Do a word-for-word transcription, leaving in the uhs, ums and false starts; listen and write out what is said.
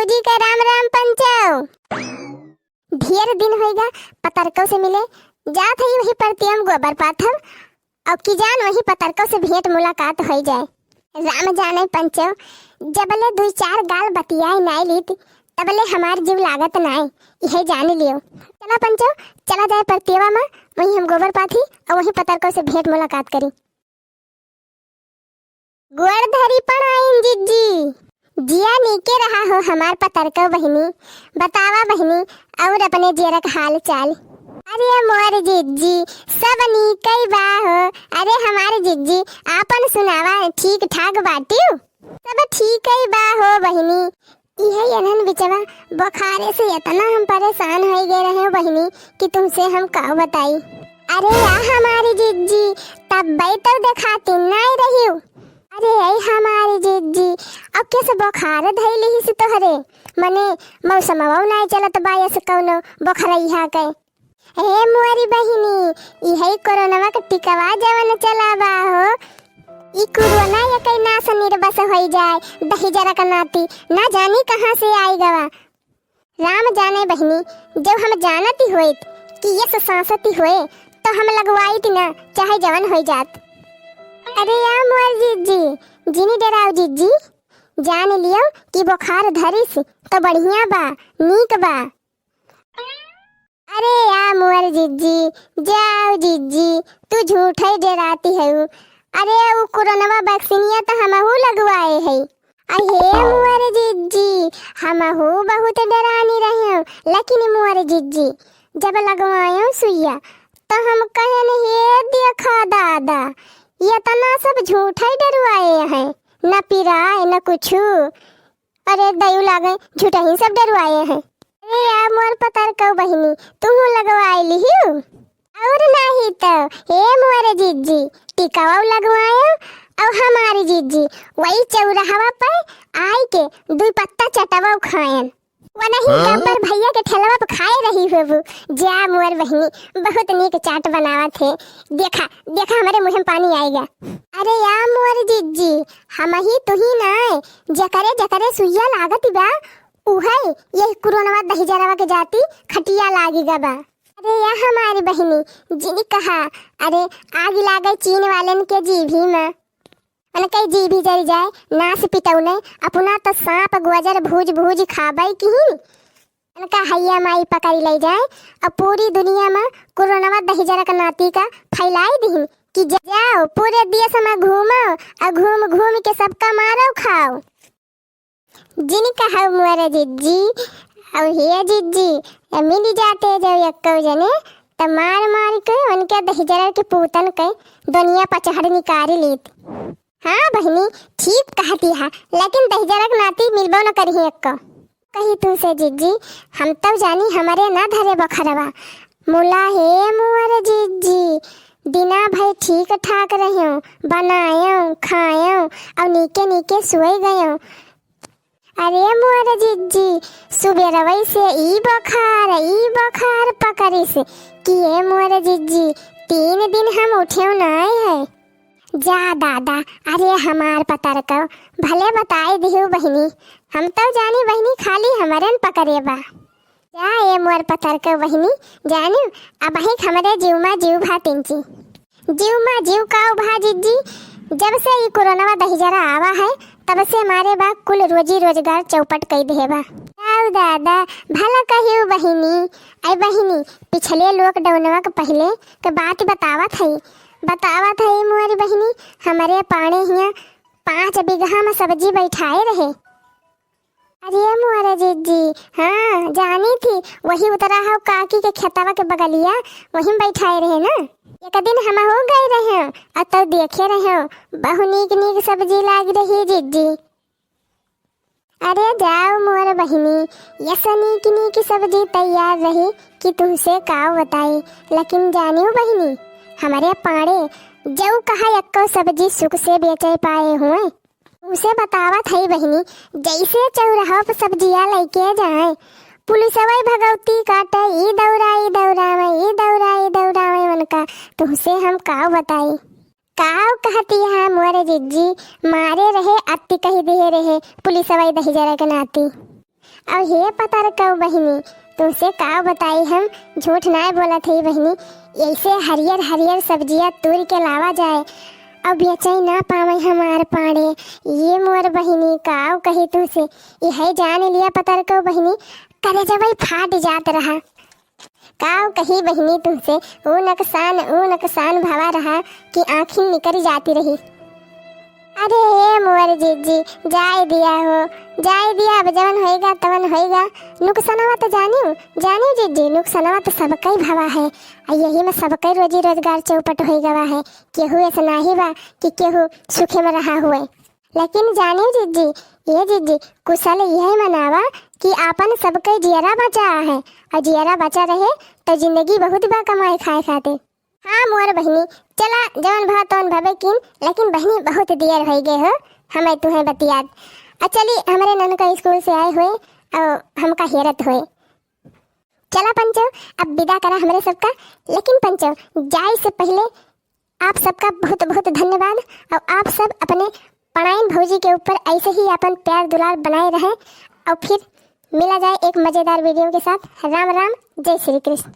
जी का राम राम पंचो। ढेर दिन होइगा पतरकौ से मिले, जात हई वही परतियम गोबर पाथब, अउ की जान वही पतरकौ से भेंट मुलाकात होइ जाए। राम जाने पंचो, जबले दुइ चार गाल बतियाए नाई लीत, तबले हमार जीव लागत नाई, इहे जान लियो। चला पंचो, चला जाए परतियवा मा, वही हम गोबर पाथी अउ वही पतरकौ से भेंट मुलाकात करी। गोड़ धरी पड़ाइन जिज्जी। जिया नीके रहा हो हमार पतरकौ बहिनी। बतावा बहिनी, अउर अपने जियरक हाल चाल। अरे मोर जिज्जी, सब नीकई बा हो। अरे हमार जिज्जी, आपन सुनावा, ठीक ठाक बाटिउ? सब ठीकई बा हो बहिनी। इहे एनहन बिचवा बोखारे से एतना हम परेसान होइ गए रहे बहिनी कि तुमसे हम का बताई। अरे या हमारी जिज्जी, तब्बै तौ देखाती नाई रहिउ। अरे ऐ हमारी जिज्जी, अब कैसे बोखार धइलिहिस तोहरे? मने मौसमवौ नाई चलत बा, ऐसे कौनो बोखरैहा के। ए मोरी बहिनी, इहे कोरोनवा के टिकवा जवन चला बा हो, ई कोरोना एकई नास निर्बस होइ जाए, दहिजरा का नाती, ना जानी कहाँ से आई गवा। राम जाने बहिनी, जब हम जानती होइत कि ये सांसती होए, तो हम लगवाइत ना, चाहे जवन होइ जात। अरे या मोर जिज्जी, जिनी डराओ जिज्जी, जान लियो कि बोखार धरिस तो बढ़िया बा, नीक बा। अरे या मोर जिज्जी, जाओ जिज्जी, तू झूठै डेराती हऊ। अरे उ कोरोनवा वैक्सीनिया त हमहू लगवाए है। अहे मोर जिज्जी, हमहू बहुत डेरानी रहे, लेकिन मोर जिज्जी, जब लगवाए सुइया त हम कहन, हे देखा दादा, एतना सब झूठै डेरवाए हैं, न पिराए न कुछू। अरे दयू लागे, झूठही सब डेरवाए हैं। अरे या मोर पतरकौ बहिनी, तुहू लगवाए लिहिउ? अउर नाही तो, हे मोर जिज्जी, टिकवा लगवायो, अउ हमारी जिज्जी वही चौराहवा पर आई के दुई पत्ता चटवा खायन। वनही हाँ? गब्बर भैया के ठेलवा पर खाए रही होबू। जा मोर बहिनी, बहुत नीक चाट बनावत है। देखा, देखा, हमरे मुँह में पानी आएगा। अरे या मोर जिज्जी, हमही तुही ना, जकरे जकरे सुइया लागत बा, उहै यही कोरोनवा दहिजरवा के जाती खटिया लागी गबा। अरे या हमारी बहिनी, जिनी कहा, अरे आग लागे चीन वालन के जीभी में, उनके जीभी जल जाए, नास पिटौने, अपना तो सांप गोजर भूज भूज खाबै किहिन, उनका हैया माई पकड़ी लै जाए, अउ पूरी दुनिया में कोरोनवा दहिजरा का नाती का फैलाई दिहिन कि जाओ पूरे देश में घूमो, अउ घूम घूम के सबका मारो खाओ। जिन कहौ मोर जिज्जी, अउ हे जिज्जी, ए मिल जाते जब एक्कौ जने, त मार मार के उनके दहिजरा के पूतन के दुनिया पचहड़ निकारी लीत। हाँ बहिनी, ठीक कहती है, लेकिन दहिजरा के नाती मिलबो न करिहे एक्को। कही तू से जिज्जी, हम तौ जानी हमरे न धरे बखरवा। मुला हे मोर जिज्जी, दिना भई ठीक ठाक रह्यो, बनायो, खायो, अउ नीके नीके सोई गयो। अरे मोर जिज्जी, सुबेरवई से ई बोखार, ई बोखार पकड़िस कि ए मोर जिज्जी, तीन दिन हम उठेउ नाय है। जा दादा, अरे हमार पतरकौ, भले बताई दिहु बहिनी, हम तौ जानी बहिनी खाली हमरेन पकड़े बा। जा ए मोर पतरकौ बहिनी, जानिउ, अबहिक हमरे जीव मा जीव भा तिनची। जीव मा जीव काउ भा जिज्जी, जब से ई कोरोनवा दहिजरा आवा है, तब से मारे बा कुल रोजी रोजगार चौपट कई देहे बा। आउ दादा, भला कहिउ बहिनी, ऐ बहिनी, पिछले लॉकडाउनवा के पहिले के बात बतावत हई, बतावत हई मोरी बहिनी, हमरे पाड़े हियाँ पाँच बीघा में सब्जी बैठाए रहे। अरे मोर जिज्जी, हाँ, जानी थी, वही उतरा हौ काकी के खेतवा के बगलिया, वहीं बैठाए रहे ना। एक दिन हमहू गए रहे, अ तौ देखे रहे, बहु नीक नीक सब्जी लाग रही जिज्जी। अरे जाओ मोर बहिनी, यस नीक नीक सब्जी तैयार रही कि तुहसे काव बताई। लेकिन जानिउ बहिनी, हमरे पाड़े जौ कहा एक्को सब्जी सुख से बेचे पाए हुए। उसे बतावत हई बहिनी, जैसे चौराहा पर सब्जिया लैके जाए, पुलिसवै भगौती काटे, ई दौरा, ई दौरा में, ई दौरा, ई दौरा में, उनका तुहसे हम काव बताई। काव कहती है मोर जिज्जी, मारे रहे अत्ती कही दिहे रहे पुलिसवै दहिजरा के नाती। अब हे पतरकउ बहिनी, तुमसे का बताई हम, झूठ नाय बोलत हई बहिनी। ऐसे हरियर हरियर सब्जिया तूर के लावा जाए, अब बेचई ना पावे हमार पाड़े। ये मोर बहिनी, काव कही तुमसे, यही जान लिया पतरकउ बहिनी, करेजवई फाट जात रहा। काव कही बहिनी तुमसे, ऊ नकसान, ऊ नकसान भवा रहा कि आँखिन निकरी जाती रही। अरे हे मोर जिज्जी, जाए दिया हो, जाए दिया, अब जवन होइगा तवन होइगा। नुकसनवा त जानिउ, जानिउ जिज्जी, नुकसनवा त सबकई भवा है, आ यही में सबकई रोजी रोजगार चौपट होई गवा है। केहू ऐसा नाही बा कि केहू सुखे में रहा हुए। लेकिन जानिउ जिज्जी, ये जिज्जी, कुशल यही मनावा कि आपन सबके जियरा बचा है, और जियरा बचा रहे तो जिंदगी बहुत बा कमाए खाए खातिर। हाँ मोर बहिनी, चला जवन भा तवन भवे किन, लेकिन बहिनी बहुत देर होई गए हो, हमें तुहें बतियात। आ चली हमरे ननका स्कूल से आए हुए और हमका हेरत हुए। चला पंचो, अब विदा करा हमरे सबका, लेकिन पंचो जाए से पहले आप सबका बहुत बहुत धन्यवाद और आप सब अपने पड़ाइन भौजी के ऊपर ऐसे ही अपन प्यार दुलार बनाए रहें और फिर मिला जाए एक मज़ेदार वीडियो के साथ। राम राम, जय श्री कृष्ण।